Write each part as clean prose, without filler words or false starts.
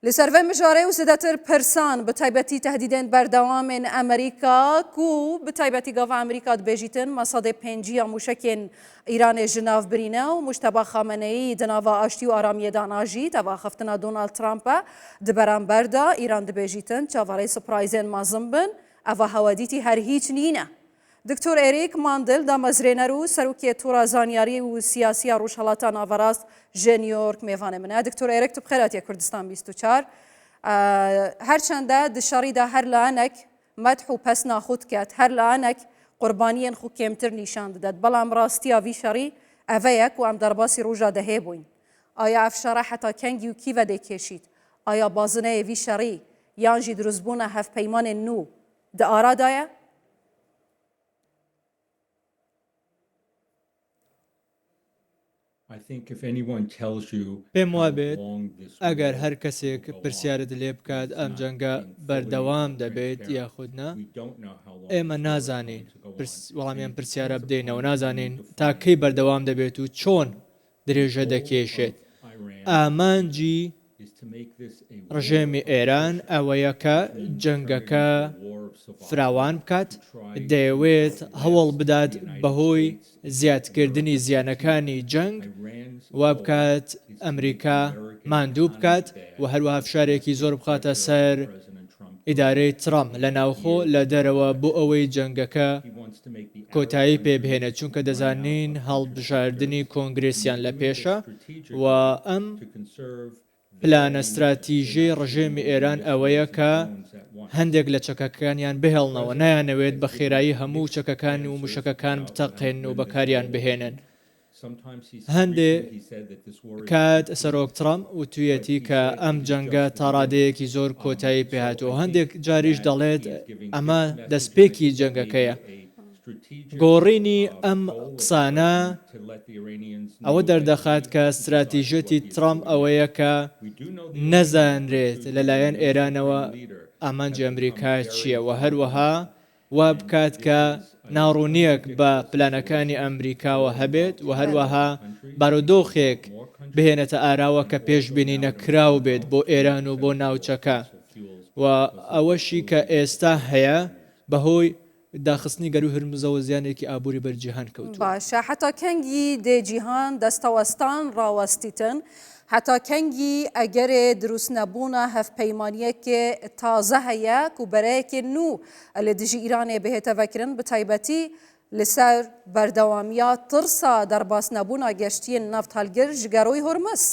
Li ser vê mijarê û zêdetir pirsan bi taybetî tehdîdên berdewam ên Amerîka ku bi taybetî gava Amerîka dibêjîtin me sedê pêncî ya mûşekên Îranê ji nav birîne û Mujteba Xameneyî di nava aştî û aramiyê de najît ev axiftina Donald Trump e di beramber de Îran dibêjîtin çaverê surprizên mezin bin eva hewedîtî her hîç nîne. Diktor Eric Mandel damezrêner û serokê Tora Zanyarî û Siyasî ya Rojhilata Naverast ji New York mêvanê min e. Diktor Eric tu bi xêr hatiye Kurdistan 24. Her çende di şerî de her layenek medh û pesna xwe diket, her layenek qurbaniyên xwe kêmtir nîşan didet. Belam rastiya vî şerî eve ye ku em derbasî roja dehê bûyn. Aya ev şere heta kengî û kî ve dê kêşît? Aya bazineyê vî şerî yan jî dirustbûna hevpeymanên nû Di ara de ye. پێم وابێت ئەگەر هەر کەسێک پرسیارت لێ بکات ئەم جەنگە بەردەوام دەبێت یاخود نا، ئێمە نازانین وەڵامی ئەم پرسیارە بدەینەوە، نازانین تا کەی بەردەوام دەبێت و چۆن درێژە دەکێشێت. ئامانجی ڕژێمی ئێران ئەوەیە کە جەنگەکە فراوان بکات، دەیەوێت هەوڵ بدات بەهۆی زیادکردنی زیانەکانی جەنگ وا بکات ئەمریکا ماندوو بکات و هەروەها فشارێکی زۆر بخاتە سەر ئیدارەی ترەمپ لە ناوخۆ لە دەرەوە بۆ ئەوەی جەنگەکە کۆتایی پێ بهێنێت، چونکە دەزانین هەڵبژاردنی کۆنگرێسیان لە پێشە و ئەم پلانە ستراتیژیەی ڕژێمی ئێران ئەوەیە کە هەندێک لە چەکەکانیان بهێڵنەوە، نایانەوێت بە خێرایی هەموو چەکەکان و موشەکەکان بتەقێنن و بەکاریان بهێنن. هەندێ کات سەرۆک ترەمپ وتویەتی کە ئەم جەنگە تا ڕادەیەکی زۆر کۆتایی پێهاتووە و هەندێک جاریش دەڵێت ئەمە دەستپێکی جەنگەکەیە. گۆڕینی ئەم قسانە ئەوە دەردەخات کە ستراتیژیەتی ترەمپ ئەوەیە کە نەزانرێت لەلایەن ئێرانەوە ئامانجی ئەمریکا چییە و هەروەها وا بکات کە ناڕوونییەک بە پلانەکانی ئەمریکاوە هەبێت و هەروەها بارودۆخێک بهێنێتە ئاراوە کە پێشبینی نەکراو بێت بۆ ئێران و بۆ ناوچەکە و ئەوەشی کە ئێستا هەیە بەهۆی داخستنی گەرووی هورمزەوە زیانێکی ئابووری بەر جیهان کەوتووە. باشە حەتا کەنگی دێ جیهان دەستەوەستان ڕاوەستیتن؟ حەتا کەنگی ئەگەرێ دروست نەبوونە هەڤپەیمانیەکێ تازە هەیە کو بەرەیەکێ نوو لە دژی ئیرانێ بهێتە ڤەکرن بتایبەتی لەسەر بەردەوامییا ترسا دەرباس نەبوونا گەشتیێن نەفتهەلگر ژ گەرۆی هورمز؟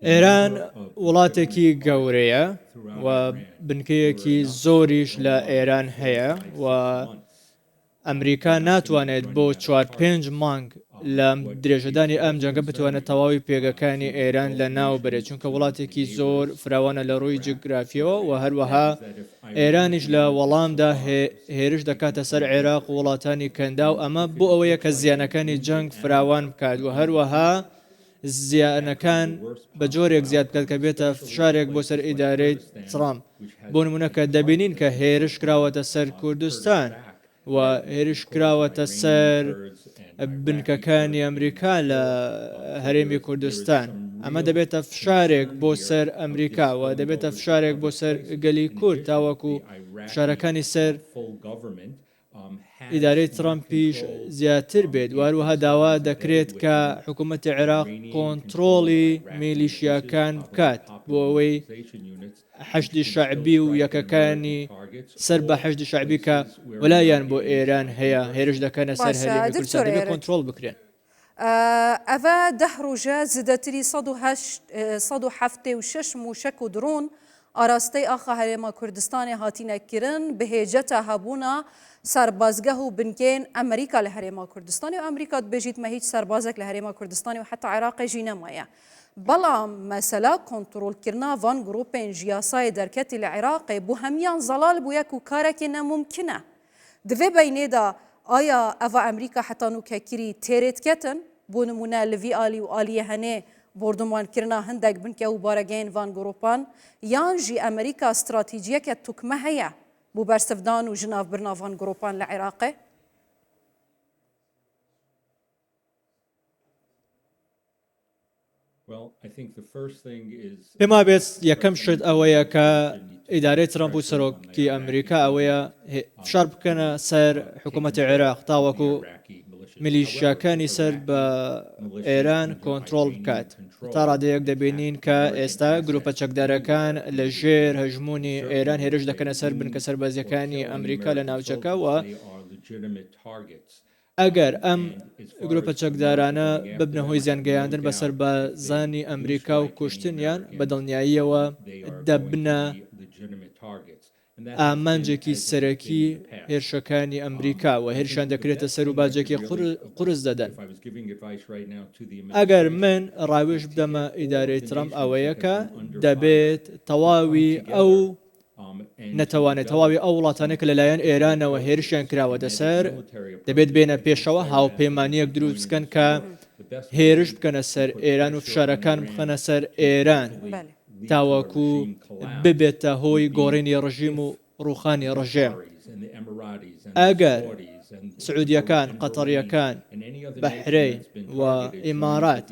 ئێران وڵاتێکی گەورەیە و بنکەیەکی زۆریش لە ئێران هەیە و ئەمریکا ناتوانێت بۆ چوار پێنج مانگ لە درێژەدانی ئەم جەنگە بتوانێت تەواوی پێگەکانی ئێران لە ناو بەرێت چونکە وڵاتێکی زۆر فراوانە لە ڕووی جوگرافیەوە و هەروەها ئێرانیش لە وەڵامدا هێرش دەکاتە سەر عێراق و وڵاتانی کەنداو، ئەمە بۆ ئەوەیە کە زیانەکانی جەنگ فراوان بکات و هەروەها زیانەکان بە جۆرێک زیاد بکات کە بێتە فشارێک بۆ سەر ئیدارەی ترامپ. بۆ نموونە کە دەبینین کە هێرش کراوەتە سەر کوردستان و هێرش کراوەتە سەر بنکەکانی ئەمریکا لە هەرێمی کوردستان، ئەمە دەبێتە فشارێک بۆ سەر ئەمریکا و دەبێتە فشارێک بۆ سەر گەلی کورد تاوەکو فشارەکانی سەر ئیدارەی ترەمپیش زیاتر بێت و هەروەها داوا دەکرێت کە حکوومەتی عێراق کۆنترۆڵی میلیشیاکان بکات بۆ ئەوەی حەشدی شەعبی و یەکەکانی سەر بە حەشدی شەعبی کە وەلایان بۆ ئێران هەیە هێرش دەکەنە سەر باشە هەرێمی کوردستان دکتۆر دەبێت ئێرک کۆنترۆڵ بکرێن. ئەڤە دە ڕوژە زدەتری 176 موشەک و درۆن ئاراستەی ئاخا هەرێما کوردستانێ هاتینە کرن bi hêceta hebûna serbazgeh û binkeyên Amerîka li Herêma Kurdistanê û Amerîka dibêjît me hîç serbazek li Herêma Kurdistanê û heta Iraqê jî nemaye. Belam mesela kontrolkirina van grûpên ji yasayê derketî li Iraqê bo hemiyan zelal bûye ku karekê nemumkin e. Di vê beynê de aya eva Amerîka heta nûke kirî têrê diketin? Bo nimûne li vî alî û aliyê henê bordumankirina hindek binke û baregehên van grûpan yan jî Amerîka stratîciyeke tukme heye? بۆ بەرسڤدان و ژناڤبرنا ڤان گرۆپان لە عێراقێ؟ پێم وابێت یەکەم شت ئەوەیە کە ئیدارەی ترەمپ و سەرۆکی ئەمریکا ئەوەیە فشار بکەنە سەر حکوومەتی عێراق تاوەکو میلیشیاکانی سەر بە ئێران کۆنترۆڵ بکات. تا ڕادەیەک دەبینین کە ئێستا گروپە چەکدارەکان لە ژێر هەژموونی ئێران هێرش دەکەنە سەر بنکە سەربازییەکانی ئەمریکا لە ناوچەکە و ئەگەر ئەم گروپە چەکدارانە ببنە هۆی زیانگەیاندن بە سەربازانی ئەمریکا و کوشتنیان، بە دڵنیاییەوە دەبنە ئامانجێکی سەرەکی هێرشەکانی ئەمریکا و هێرشیان دەکرێتە سەر و باجێکی قورس دەدەن. ئەگەر من ڕاوێژ بدەمە ئیدارەی ترەمپ ئەوەیە کە دەبێت تەواوی ئەو نەتەوانەی تەواوی ئەو وڵاتانەی کە لەلایەن ئێرانەوە هێرشیان کراوەتە سەر، دەبێت بێنە پێشەوە، هاوپەیمانییەک دروست بکەن کە هێرش بکەنە سەر ئێران و فشارەکان بخەنە سەر ئێران تاوەکو ببێتە هۆی گۆڕینی ڕژیم و ڕووخانی ڕژێم. ئەگەر سعودیەکان، قەتەڕیەکان، بەحرەین و ئیمارات،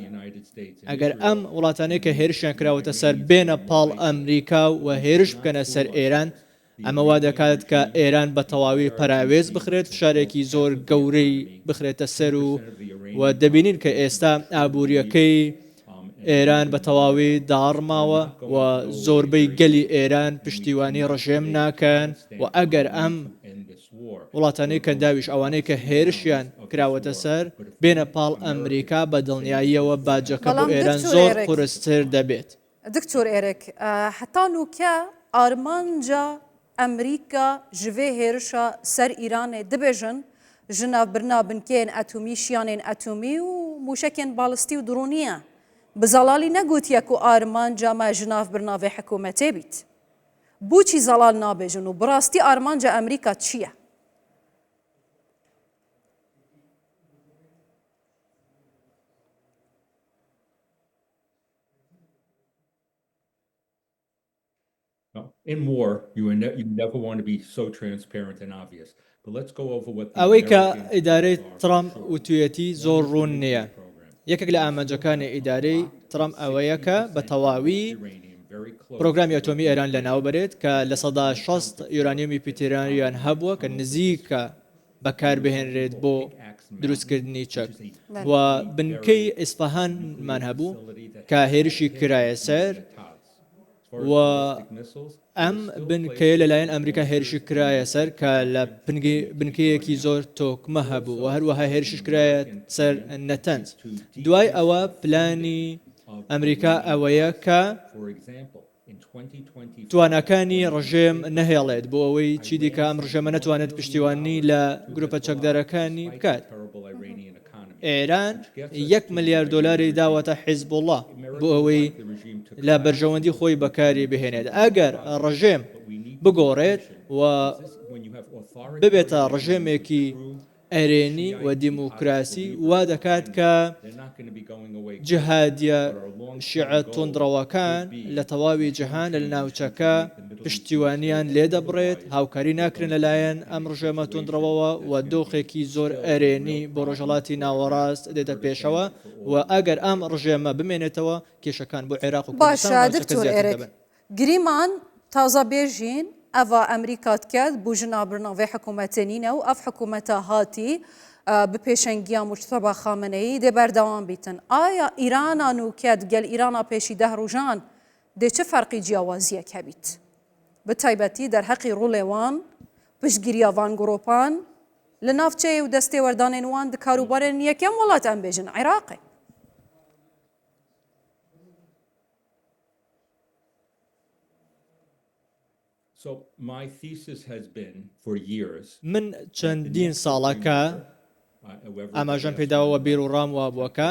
ئەگەر ئەم وڵاتانەی کە هێرشیان کراوەتە سەر بێنە پاڵ ئەمریکا و هێرش بکەنە سەر ئێران، ئەمە وا دەکات کە ئێران بە تەواوی پەراوێز بخرێت، فشارێکی زۆر گەورەی بخرێتە سەر و و دەبینین کە ئێستا ئابوورییەکەی ئێران بە تەواوی داڕماوە و زۆربەی گەلی ئێران پشتیوانی ڕژێم ناکەن و ئەگەر ئەم وڵاتانی کەنداویش ئەوانەی کە هێرشیان کراوەتە سەر بێنە پاڵ ئەمریکا بە دڵنیاییەوە باجەکە بۆ بەڵام ئێران دکتۆر زۆر ئێرک قورستر دەبێت. دکتۆر ئێرک هەتا نوکە ئارمانجا ئەمریکا ji vê hêrişa ser Îranê dibêjin ji navbirina binkeyên etomî, şiyanên etomî û mûşekên balistî û dronî ye. Bi zelalî negotiye ku armanca me ji navbirina vê hikûmetê bît. Boçî zelal nabêjin û bi rastî armanca Amerîka çi ye? ئەوەی کە ئیدارەی ترەمپ وتویەتی زۆر ڕوون نییە. یەکێک لە ئامانجەکانی ئیدارەی ترەمپ ئەوەیە کە بە تەواوی پرۆگرامی ئەتۆمی ئێران لەناوبەرێت کە 60% یۆرانیۆمی پیتێراویان هەبووە کە نزیکە بەکاربهێنرێت بۆ دروستکردنی چەک و بنکەی ئیسفەهانمان هەبوو کە هێرشی کرایە سەر و ئەم بنکەیە لەلایەن ئەمریکا هێرشی کرایە سەر کە لە بنکەیەکی زۆر تۆکمە هەبوو و هەروەها هێرشیش کرایە سەر نەتەنز. دوای ئەوە پلانی ئەمریکا ئەوەیە کە تواناکانی ڕژێم نەهێڵێت بۆ ئەوەی چیدیکە ئەم ڕژێمە نەتوانێت پشتیوانی لە گروپە چەکدارەکانی بکات. ئێران یەک ملیار دۆلاری داوەتە حیزبوڵڵا بۆ ئەوەی لە بەرژەوەندی خۆی بەکاری بهێنێت. ئەگەر ڕژێم بگۆڕێت و ببێتە ڕژێمێکی ئەرێنی و دیموکراسی وا دەکات کە جیهادیە شیعە توندڕەوەکان لە تەواوی جیهان لە ناوچەکە پشتیوانیان لێدەبڕێت، هاوکاری ناکرێن لەلایەن ئەم ڕژێمە توندڕەوەوە و دۆخێکی زۆر ئەرێنی بۆ ڕۆژهەڵاتی ناوەڕاست دێتە پێشەوە و ئەگەر ئەم ڕژێمە بمێنێتەوە کێشەکان بۆ عێراق و کوردستان باشە و ناوچەکە دکتۆر زیاتر ئێرک دەبن. گریمان تازە بێژین ئەڤا ئەمریکا دکەت بو ژنا برنا ڤێ حکومەتێ نینە و ئەڤ حکومەتە هاتی ب پێشەنگیا موجتەبا خامنەیی دێ بەردەوام بیتن ئایا ئیرانا نوکە دگەل ئیرانا پێشی دە ڕوژان دێ چ فەرقی جیاوازیەک هەبیت ب تایبەتی دەرهەقی ڕوڵێ وان پشتگیریا ڤان گرۆپان لە ناڤچەیێ و دەستێوەردانێن وان د کاروبارێن یەکەم وڵات ئەم بێژن عێراقێ. من چەندین ساڵە کە ئاماژەم پێداوە و بیروڕام وابووە کە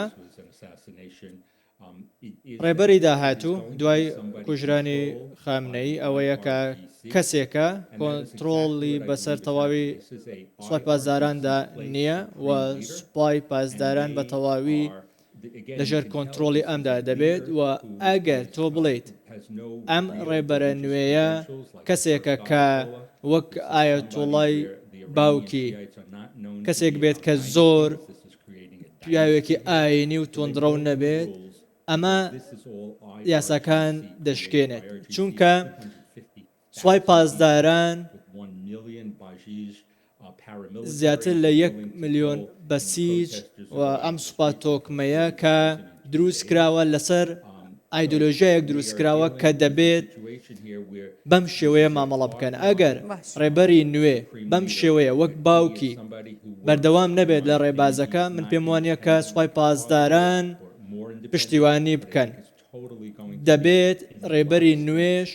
ڕێبەری داهاتوو دوای کوژرانی خامنەیی ئەوەیە کە کەسێکە کۆنترۆڵی بەسەر تەواوی سوپای پاسداراندا نییە و سوپای پاسداران بە تەواوی. لەژێر کۆنترۆڵی ئەمدا دەبێت و ئەگەر تۆ بڵێیت ئەم ڕێبەرە نوێیە کەسێکە کە وەک ئایەتوڵای باوکی کەسێک بێت کە زۆر پیاوێکی ئایینی و توندڕەو نەبێت، ئەمە یاساکان دەشکێنێت، چونکە سوپای پاسداران زیاتر لە یەک ملیۆن بەسیج و ئەم سوپا تۆکمەیە کە دروست کراوە لەسەر ئایدۆلۆژیایەک دروست کراوە کە دەبێت بەم شێوەیە مامەڵە بکەن. ئەگەر ڕێبەری نوێ بەم شێوەیە وەک باوکی بەردەوام نەبێت لە ڕێبازەکە، من پێم وانییە کە سوپای پاسداران پشتیوانی بکەن. دەبێت ڕێبەری نوێش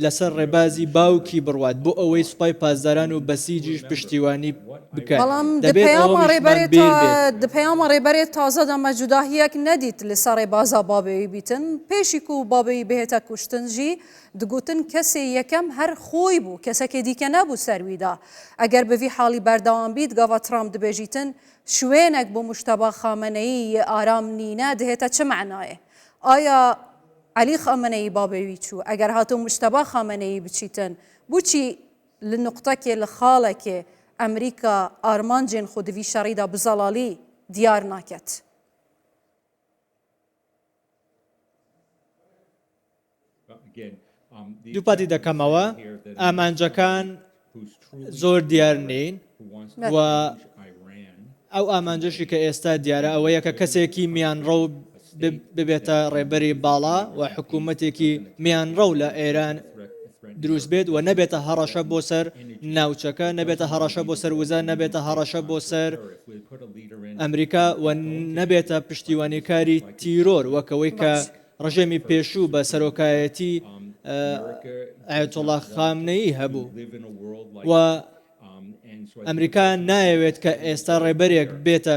لەسەر ڕێبازی باوکی بڕوات بۆ ئەوەی سوپای پاسداران و بەسیجیش پشتیوانی بکەن. بەڵام دەبێت ئەوەمیشمان بیر بێت. د پەیاما ڕێبەرێ تازە دا مە جوداهیەک نەدیت لەسەر ڕێبازا بابێ وی بیتن. پێشی کو بابێ وی بهێتە کوشتن ژی دگوتن کەسێ یەکەم هەر خۆی بوو کەسەکێ دیکە نەبوو سەر وی دا. ئەگەر بڤی حاڵی بەردەوام بیت گاڤا ترامپ دبێژیتن شوێنەک بۆ موجتەبا خامەنەیی یێ ئارام نینە دهێتە چ مەعنایێ؟ ئایا عەلی خامەنەیی بابێ وی چوو؟ ئەگەر هاتۆ موجتەبا خامەنەیی بچیتن بوچی لە نوقتەکێ لە خاڵەکێ ئەمریکا ئارمانجێن خو دڤی شەڕیدا بزەڵاڵی دیار ناکەت؟ دووپاتی دەکەمەوە ئامانجەکان زۆر دیار نین و ئەو ئامانجەشی کە ئێستا دیارە ئەوەیە کە کەسێکی میانڕەو ببێتە ڕێبەری باڵا و حکوومەتێکی میانڕەو لە ئێران دروست بێت و نەبێتە هەڕەشە بۆ سەر ناوچەکە، نەبێتە هەڕەشە بۆ سەر وزە، نەبێتە هەڕەشە بۆ سەر ئەمریکا و نەبێتە پشتیوانیکاری تیرۆر وەک ئەوەی کە ڕژێمی پێشوو بە سەرۆکایەتی ئایەتوڵا خامنەیی هەبوو و ئەمریکا نایەوێت کە ئێستا ڕێبەرێک بێتە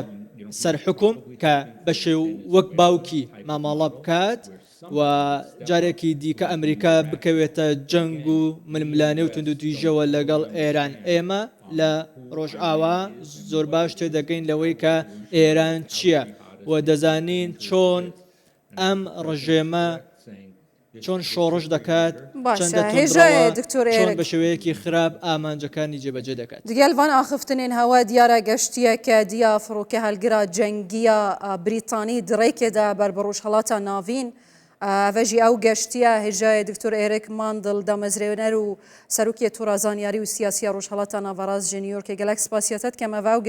سەر حوکم کە بە شێو وەک باوکی مامەڵە بکات و جارێکی دیکە ئەمریکا بکەوێتە جەنگ و ململانێ و توندوتیژەوە لەگەڵ ئێران. ئێمە لە ڕۆژئاوا زۆر باش تێدەگەین لەوەی کە ئێران چییە و دەزانین چۆن ئەم ڕژێمە چۆن شۆڕش دەکات، باشە چەندە هێژایە توندڕەوە، دکتۆر چۆن ئێرک. بە شێوەیەکی خراپ ئامانجەکانی جێبەجێ دەکات. دگەل ڤان ئاخفتنێن هەوە دیارە گەشتیەکە دیا فڕۆکە هەلگرا جەنگیە بریتانی دڕێکێ دە بەر بە ڕۆژهەڵاتا ناڤین. ئەڤە ژی ئەو گەشتیە هێژایە دکتۆر ئێرک ماندڵ دامەزرێنەر و سەرۆکێ تۆڕا زانیاری و سیاسیە ڕۆژهەڵاتا ناڤەڕاست ژە نیویۆرکێ گەلەک سپاسیەتە دکەم ئەڤە ئەو.